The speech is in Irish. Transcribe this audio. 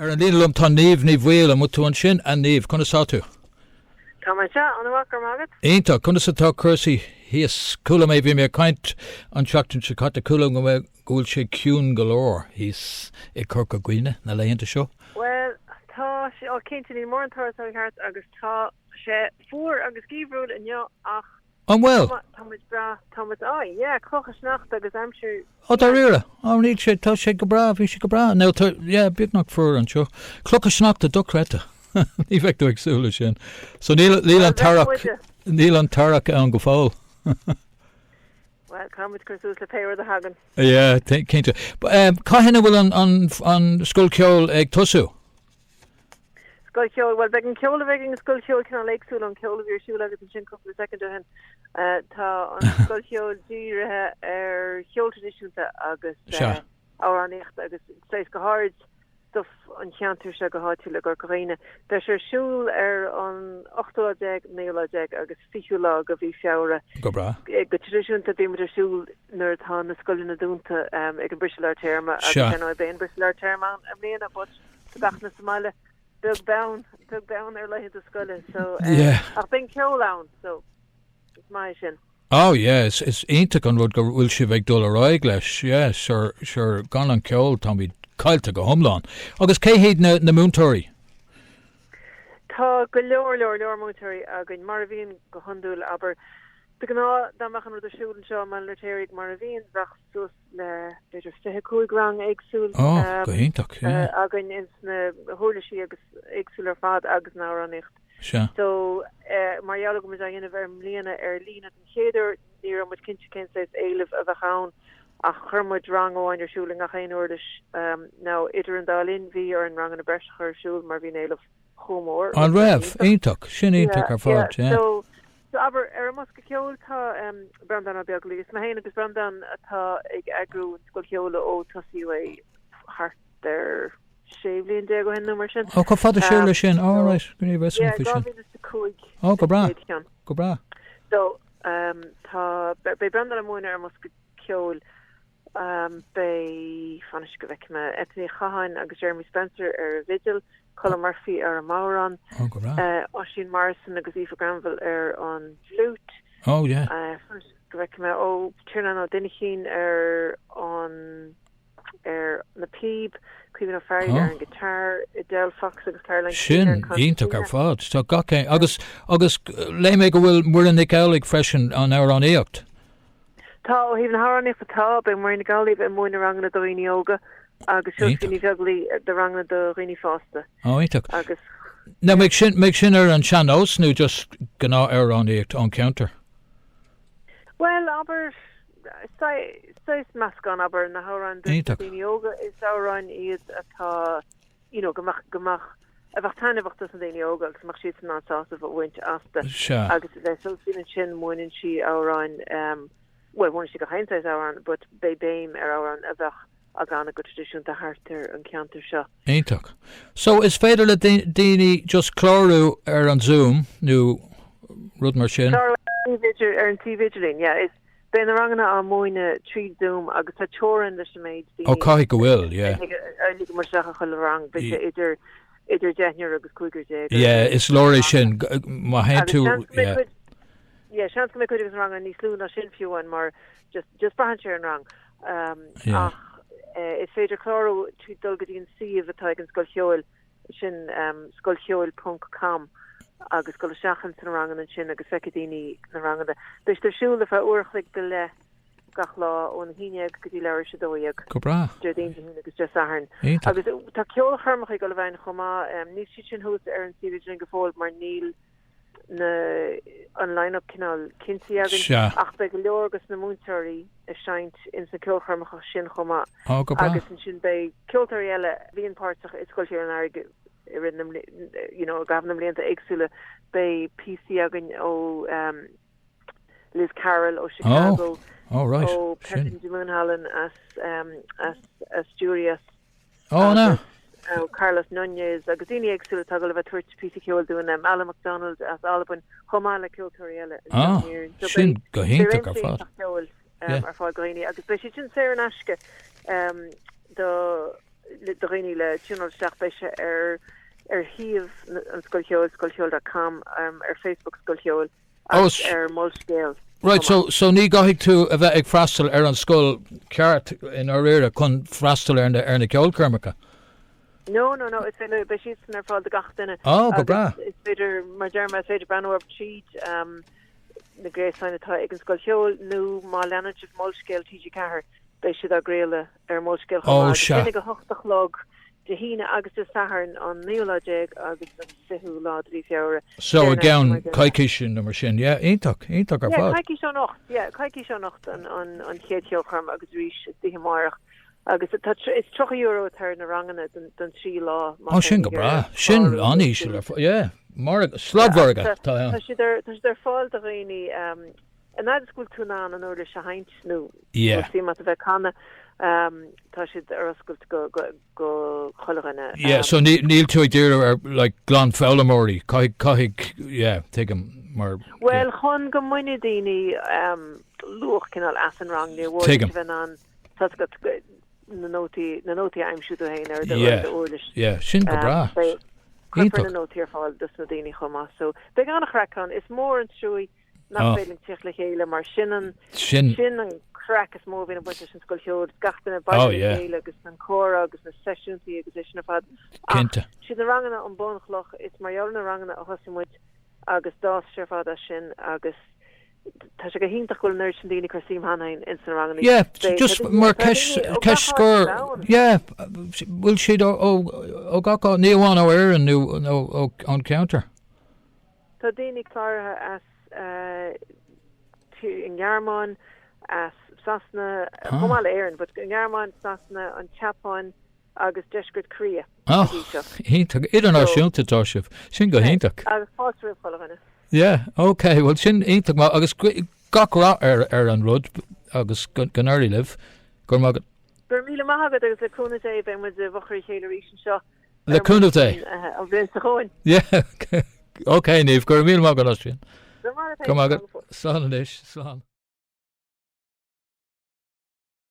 Ar an líne liom tá Niamh Ní Bhaoill. An bhfuil tú ansin, a Niamh? Conas tá tú? Tá mé anseo, an-mhaith, go raibh maith agat. Iontach. Conas atá cúrsaí thíos? Chuala mé, bhí mé ag caint an tseachtain seo caite, chuala go bhfuil sé ciúin go leor thíos i Corca Dhuibhne na laethanta seo. Bhuel, tá sé, ó cinnte, níl mórán turasóirí thart agus tá sé fuar agus geimhriúil inniu ach An bhfuil? Tá muid breá, tá muid, á yeah, clocha sneachta agus aimsir. Ó dáiríre? Ó níl sé, tá sé go breá, bhí sé go breá. Nó tá, yeah, beagnach fuar anseo. Clocha sneachta dochreidte. Ní bheadh tú ag súil leis sin. So níl, níl an t-earrach, níl an t-earrach ann go fóill. Bhuel, caithfidh muid cur suas le pé rud a thagann. Yeah, cinnte. Cathain a bhfuil an, an, an scoil cheoil ag tosú? Scoil Cheoil, bhuel beidh an ceol a bheidh ag an Scoil Cheoil cineál éagsúil ón ceol a bhí ar siúl agat ansin cúpla soicind ó shin. Tá an Scoil Cheoil dírithe ar cheol traidisiúnta agus amhránaíocht agus saghas go háirid stuff an cheantair seo go háitiúil i gCorca Dhuibhne. Beidh sé ar siúl ar an ochtú lá déag, naoú lá déag agus fichiú lá de mhí Feabhra. Go breá. Go traidisiúnta bíonn muid ar siúl nuair atá na scoileanna dúnta ag an briseadh lár téarma agus ar ndóigh beidh an briseadh lár téarma ann i mbliana but Tá gach duine sa mbaile, beag beann, beag beann ar laethanta scoile, so eh, ach beidh an ceol ann, so is maith é sin. Oh yeah, is, is iontach an rud go bhfuil sibh ag dul ar aghaidh leis, yeah, sure, sure, gan an ceol táimid caillte go hiomlán. Agus cé hiad na, na múinteoirí? Tá go leor, leor, leor múinteoirí againn, mar a bhíonn go hiondúil, abair. De ghnáth, dá mbeadh an rud ar siúl anseo i mBaile an Fheirtéaraigh mar a bhíonn, bheadh suas le b'fhéidir 25 rang éagsúil Oh, go hiontach, yeah. againn ins na huirlisí agus éagsúil ar fad agus an amhránaíocht. Sea. So, mar gheall go raibh muid á dhéanamh i mbliana ar líne den chéad uair, ní raibh muid cinnte cén saghas éilimh a bheadh ann ach chuir muid rang amháin ar siúl i ngach aon uirlis. Now, idir an dá linn, bhí orainn ranganna breise a chur ar siúl mar bhí an éileamh chomh mór. An raibh? Iontach. Sin iontach ar fad, yeah. So, So abair, ar an mbosca ceoil tá Breandán Ó Beaglaoich. Is mé féin agus Breandán atá ag eagrú an Scoil Cheoil ó tosaíodh é thart ar 16 bhliain ó shin nó mar sin. Ó, chomh fada siar leis sin. All right, go raibh fhios agam faoi sin. 2005 Ó, go breá. Go breá. So, tá, beidh Breandán ag múineadh ar an mbosca ceoil. Beidh, fan anois go bhfeicfidh mé, Eithne Ní Chatháin agus Jeremy Spencer ar an bhfidil, Colm Murphy ar an mbodhrán, Oisín Morrison agus Aoife Granville ar an bhfliúit. Oh yeah. Fan anois go bhfeicfidh mé, ó, Tiarnán Ó Duinnchinn ar an ar na píb, Caoimhín Ó Fearghaíl ar an guitar, Edel Fox agus Caroline Keane ar an concertina. Sin iontach ar fad. Tá gach aon, agus agus léigh mé go bhfuil Muireann Nic Amhlaoibh freisin an amhránaíocht. Tá, ó thaobh na hamhránaíochta tá, beidh Muireann Nic Amhlaoibh ag múineadh ranganna do dhaoine óga agus Seosaimhín Ní Bheaglaoich do ranganna do dhaoine fásta. Ó, iontach. Agus. Now, mbeidh sin, mbeidh sin ar an sean-nós nó just gnáth-amhránaíocht ón cheantar? Bhuel, abair, saghas meascán, abair, na hamhráin do dhaoine óga, is amhráin iad atá, you know, go mbeadh, go mbeadh, a bheadh taitneamhach dos na daoine óga agus go mbeadh siadsan in ann sásamh a bhaint astu. Sea. Agus le Seosaimhín ansin múineann sí amhráin, em, bhuel múineann sí gach aon saghas amhrán but beidh béim ar amhráin a bheadh á gcanadh go traidisiúnta thart ar an cheantar seo. Iontach. So is féidir le daoine just clárú ar an Zoom nó rud mar sin? Clárú ar an suíomh idirlín, yeah. Is Beidh na ranganna á múineadh tríd Zoom agus tá teorainn leis an méid daoine. Ó caithfidh go bhfuil, yeah. A ligeann muid isteach i chuile rang, beidh sé idir idir deichniúr agus cúigear déag. Yeah, is leor é sin, má théann tú, yeah. Yeah, seans go mbeidh cuid de na ranganna níos lú ná sin fiú amháin mar just just braitheann sé ar an rang. Ach is féidir clárú trí dul go dtí an suíomh atá ag an Scoil Cheoil. sin scoilcheoil ponc com agus dul isteach ins na ranganna ansin agus feicfidh daoine na ranganna. Beidh siad ar siúl ar feadh uair a chloig go leith gach lá óna haon dhéag go dtí leathuair tar éis a 12. Go breá. Déardaoin, Dé hAoine agus Dé Sathairn. Iontach. Agus tá ceolchoirmeacha ag dul a bheith ann chomh maith. Níl siad sin thuas ar an suíomh idirlín go fóill mar níl na an line-up cineál cinntí againn Sea. ach beidh go leor dos na múinteoirí ag seinnt ins na ceolchoirmeacha sin chomh maith. Ó, go breá. Agus ansin beidh ceoltóirí eile a bhíonn páirteach i Scoil Cheoil an Earraigh i rith na you know i gcaitheamh na mblianta éagsúla. Beidh píosaí againn ó Liz Carroll ó Chicago, Oh, oh right. ó Sin. Pepin de Moonhallen as as Asturias. Ó, an ea? Agus Carlos Nunez agus daoine éagsúla atá ag dul a bheith ag tabhairt píosaí ceoil dúinn, Alan McDonald as Albain, chomh maith le ceoltóirí eile anseo in Éirinn. So sin go hiontach ar fad. ceoil ar fáil do dhaoine agus beidh siad sin saor in aisce do. do dhaoine le tiúnáil isteach, beidh sé ar ar shuíomh an Scoil Cheoil, scoilcheoil dot com, ar Facebook Scoil Cheoil agus ar Molscéal. Right, so so ní gcaithfidh tú a bheith ag freastal ar an scoil ceart i ndáiríre chun freastal ar na ar na ceolchoirmeacha? No, no, no, is féidir, beidh siadsan ar fáil do gach duine. Oh, go breá. Agus is féidir, mar deir mé, is féidir breathnú orthu tríd na gréasáin atá ag an Scoil Cheoil nó má leanann sibh Molscéal TG4, beidh siad á gcraoladh ar Molscéal chomh maith. Sin ag a hocht a chlog Dé hAoine agus Dé Sathairn an naoú lá déag agus an fichiú lá de mhí Feabhra. So i gceann coicíse nó mar sin, yeah, iontach, iontach ar fad. Yeah, coicís ó anocht, yeah, coicís ó anocht an, an, an chéad cheolchoirm agus arís istoíche amárach. Agus tá, is €30 atá ar na ranganna don, don trí lá. Ó, sin go breá. Sin an-íseal ar fad, yeah. Margadh, sladmhargadh atá ann. Tá siad ar, tá siad ar fáil do dhaoine, um, An fhad is go bhfuil tú in ann an uirlis a sheinnt nó Yeah. suim agat a bheith ag canadh, tá siad ar oscailt go go chuile dhuine. Yeah, so ní níl tú ag díriú ar like glanfhoghlaimeoirí, caithfidh caithfidh yeah, tuigim mar yeah. Bhuel, chun go mbainfidh daoine luach cineál as an rang, ní amháin Tuigim. a bheith in ann tá a fhios agat na nótaí na nótaí a aimsiú tú féin ar do Yeah, ar d'uirlis. yeah, sin go breá. Beidh cuirfear Iontach. na nótaí ar fáil dos na daoine chomh maith. So beidh an-chraic ann. Is mór an truaigh nach féidir linn teacht le chéile mar sin an sin an craic is mó a bhíonn ag baint leis an scoil cheoil, gach duine ag baile le chéile agus an comhrá agus na seisiúntaí agus é sin ar fad. Cinnte. Ach siad na ranganna an bunchloch, is mar gheall ar na ranganna a thosaigh muid agus d'fhás sé ar fad as sin agus tá sé go hiontach go bhfuil an oiread sin daoine ag cur suim cheana féin ins na ranganna. Yeah, just mar ceist ceist scoir, yeah, bhfuil siad ó gach áit, ní amháin ó Éirinn nó ón cheantar? Tá daoine cláraithe as an nGearmáin, as Sasana, chomh maith le Éirinn, but an Ghearmáin, Sasana, an tSeapáin agus Deisceart Korea go dtí seo. Iontach. Idirnáisiúnta atá sibh. Sin go hiontach. Agus fáilte roimh chuile dhuine. Yeah, ok, well sin iontach maith agus gach rath ar ar an rud agus go n-éirí libh. Go raibh maith agat. Go raibh míle maith agat agus le cúnamh Dé beidh muid i bhfochair a chéile arís anseo Le cúnamh Dé. An bhliain seo chugainn. Yeah. Ok, Niamh, go raibh míle maith agat as sin. Go raibh maith agat. Slán anois, slán.